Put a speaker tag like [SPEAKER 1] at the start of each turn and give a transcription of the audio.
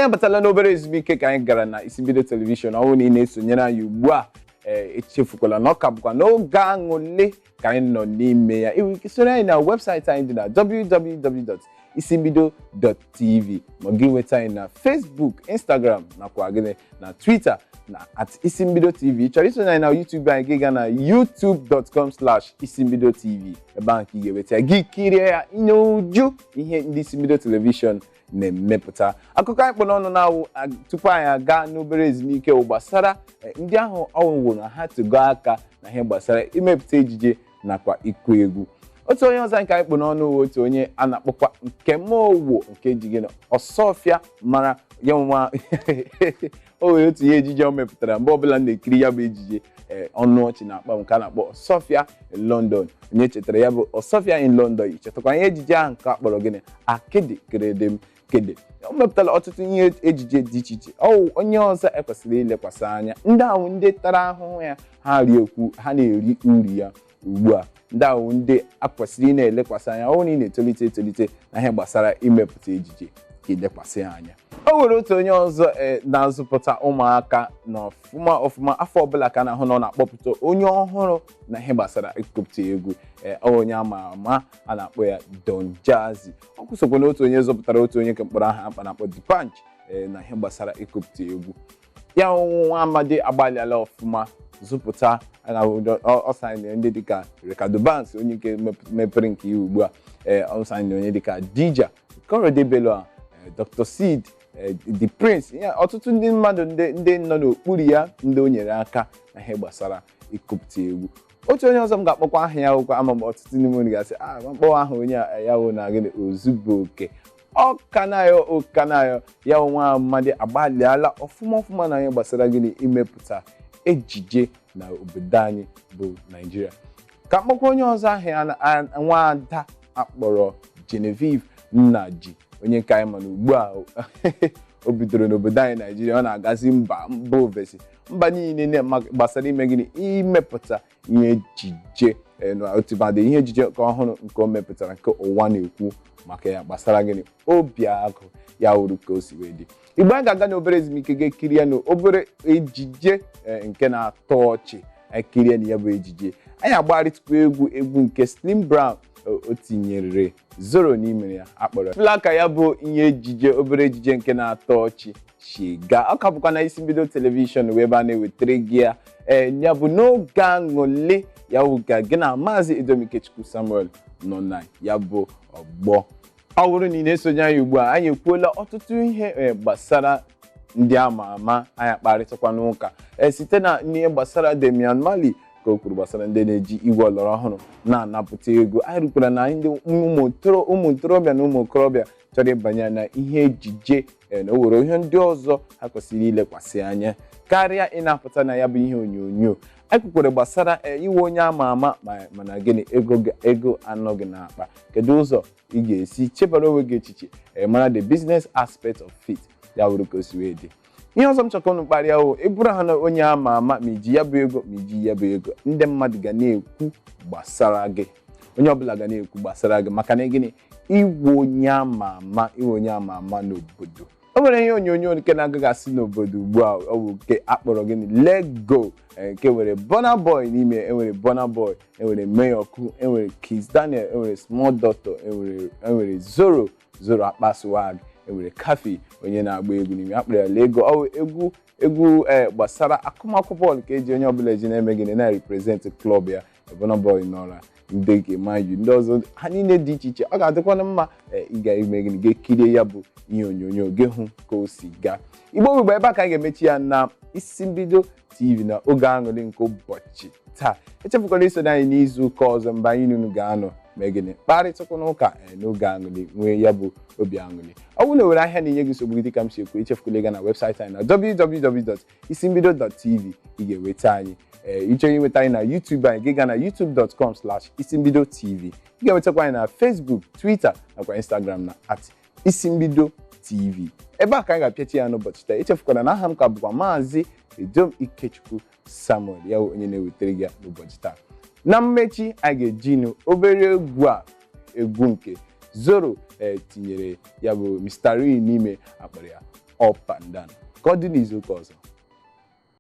[SPEAKER 1] Abatala n'obere ezumike ka anyị gara na Isi Mbido Television. Ọ bụrụ na ị na-esonyere anyị ugbu a, ee, echefukwala na ọ ka bụkwa n'oge aṅụle ka anyị nọ n'ime ya. Ị nwere ike soro anyị na webụsaịtị anyị dị na www.isimbido.tv, ma gị nweta anyị na Facebook, Instagram nakwa gịnị na Twitter na @isimbidotv. Ị chọrọ isonye anyị na YouTube anyị, gị gaa na youtube.com/isimbidotv. Ebe ahụ ka ị ga-enweta ya, gị kirie ya inye uju ihe ndị Isi Mbido Television na-emepụta. Akụkọ anyị kpụ n'ọnụ na-awụ tupu anyị aga n'obere ezumike wụ gbasara ndị ahụ ọwụwụ na ha tụgo aka na ihe gbasara imepụta ejije nakwa ịkụ egwu. Otu onye ọzọ nke anyị kpụ n'ọnụ wụ otu onye a na-akpọkwa Nkem Owoh, nke ji gị Ọsọfịa mara ya. Nwa o nwere otu ihe ejije o mepụtara, mgbe ọbụla m na-ekiri ya bụ ejije, ọnụ ọchị na-akpa m, nke a na-akpọ Ọsọfịa in London. Onye chetara ya bụ Ọsọfịa in London? Chetakwa ihe ejije ahụ nke a kpọrọ gịnị, Akịdị Keredem Kede. O mepụtara ọtụtụ ihe ejije dị iche iche. Ọ onye ọzọ ekwesịrị ilekwasị anya, ndị ahụ ndị tara ahụhụ ya ha riekwu, ha na-eri uru ya ugbu a. Ndị ahụ ndị akwesịrị ị na-elekwasị anya. Ọ bụrụ na ị na-etolite etolite na ihe gbasara imepụta ejije, ka ilekwasị ya anya. O nwere otu onye ọzọ na-azụpụta ụmụaka na ọfụma ọfụma. Afọ ọbụla ka a na-ahụ na ọ na-akpọpụta onye ọhụrụ na ihe gbasara ịkụpụta egwu. Ọ onye ama ama a na-akpọ ya Don Jazzy. Ọ kwụsịkwa na otu onye zọpụtara otu onye nke mkpọrọ aha akpa na-akpọ D'Banj na ihe gbasara ịkụpụta egwu ya. Nwa amadi agbalịala ọfụma zụpụta ọsanyere ndị dịka Reekado Banks, onye nke mepere nke ya ugbu a. Ee, ọsanyere onye dịka Dija Korede Bello, a Dr. Seed, The Prince ya, ọtụtụ ndị mmadụ ndị nọ n'okpuru ya, ndị o nyere aka na ihe gbasara ịkụpụta egwu. Otu onye ọzọ m ga-akpọkwa aha ya wụkwa, ama m ọtụtụ n'ime unu ga-asị a mkpọwa aha onye a ya wụ na gịnị, Ozubuoke Ọkanayo. Ọkanayo ya wụ nwa amadi agbalịala ọfụma ọfụma na ihe gbasara gịnị, imepụta ejije na obodo anyị bụ Naijiria. Ka mkpọkwa onye ọzọ ahụ ya nwaada akpọrọ Genevieve Nnaji, onye nke anyị ma na ugbu a o bidoro n'obodo anyị Naijiria, ọ na-agazi mba mba ofesi, mba niile gbasara ime gịnị, imepụta ihe ejije. Na otubadị ihe ejije nke ọhụrụ nke o mepụtara, nke ụwa na-ekwu maka ya, gbasara gịnị, Obi Agụ. Ya wuru ka o si wee dị. Igbo, anyị ga-aga n'obere ezumike, ga-ekiri ya n'obere ejije nke na-atọ ọchị. Ekirie na ya bụ ejije, anyị agbagharịtụkwa egwu, egwu nke Slim Brown o tinyere Zoro n'ime ya akpọrọ Flaka. Ya bụ ihe ejije, obere ejije nke na-atọ ọchị shiga. Ọ ka bụkwa na Isi Mbido Television wee ebe a na-ewetara gị ya. Ee, ya bụ n'oge aṅụle ya wụ ka gị na Maazị Edomikechukwu Samuel nọ na ya bụ ọgbọ. Ọ bụrụ na ị na-esonye anyị ugbu a, anyị ekwuola ọtụtụ ihe gbasara ndị ama ama. Anyị akparịtakwa n'ụka site na ihe gbasara Damian Marley, ka o kwuru gbasara ndị na-eji igwe ọlọrọ ọhụrụ na-anapụta ego. Anyị rukwara na ndị ụmụ ntorobịa na ụmụ okorobịa chọrọ ịbanye na ihe ejije, na o were ihe ndị ọzọ ha kwesịrị ilekwasị anya karịa ịnapụta na ya bụ ihe onyonyo. Anyị kwukwere gbasara iwe onye ama ama, mana gịnị, ego anọghị n'akpa, kedu ụzọ ị ga-esi chebara onwe gị echiche, mara the business aspect of it. Ya wuru ka o si wee dị. Ihe ọzọ m chọkọ unu kparịa o, ịbụrụ ha na onye ama ama, ma iji ya bụ ego, ma iji ya bụ ego, ndị mmadụ ga na-ekwu gbasara gị, onye ọbụla ga na-ekwu gbasara gị, maka na gịnị, iwe onye ama ama, iwe onye ama ama n'obodo. O nwere ihe onyonyo nke na-agagasị n'obodo ugbu a, ọ bụ nke akpọrọ gịnị, Lego, nke nwere Burna Boy n'ime. Enwere Burna Boy, enwere Mayorkun, enwere Kizz Daniel, enwere Small Doctor, enwere Zoro, Zoro Akpaswag, enwere Kafi onye na-agba egwu n'ime. Akpọrọ ya Lego. Ọ bụ egwu egwu gbasara akụmakụ bọọlụ ka eji onye ọbụla eji na-eme gịnị, na-represent club ya. Burna Boy nọrọ, ndị nke Man U, ndị ọzọ ha niile dị iche iche. Ọ ga-adịkwana mma ịga ime gịnị, ga-ekirie ya bụ ihe onyonyo, gị hụ ka o si gaa. Igbo gbugbo, ebe a ka anyị ga-emechi ya na Isi Mbido TV na oge aṅụrị nke ụbọchị taa. Echefukwala iso anyị n'izu ụka ọzọ mgbe anyị nunu ga-anọ mee gịnị, kparịtakwa n'ụka n'oge aṅụrị, nwee ya bụ obi aṅụrị. Ọ bụrụ na nwere ahịa na-enye gị nsogbu dịka m si ekwu, echefukwala ịga na webụsaịtị anyị na www.isimbido.tv. Ị ga-enweta anyị. Ee, ịchọrọ inweta anyị na YouTube anyị, gị gaa na youtube.com/isimbidotv. Ị ga-enwetakwa anyị na Facebook, Twitter nakwa Instagram na @isimbidotv. Ebe a ka anyị ga-apịachi ya n'ụbọchị taa. Echefukwala na aha m ka bụkwa Maazị Edom Ikechukwu Samuel, ya bụ onye na-ewetara gị ya n'ụbọchị taa. Na mmechi, anyị ga-eji obere egwu a, egwu nke Zoro tinyere ya bụ Mr. Ri n'ime, akpọrọ ya Up and Down. Ka ọ dị n'izuụka ọzọ.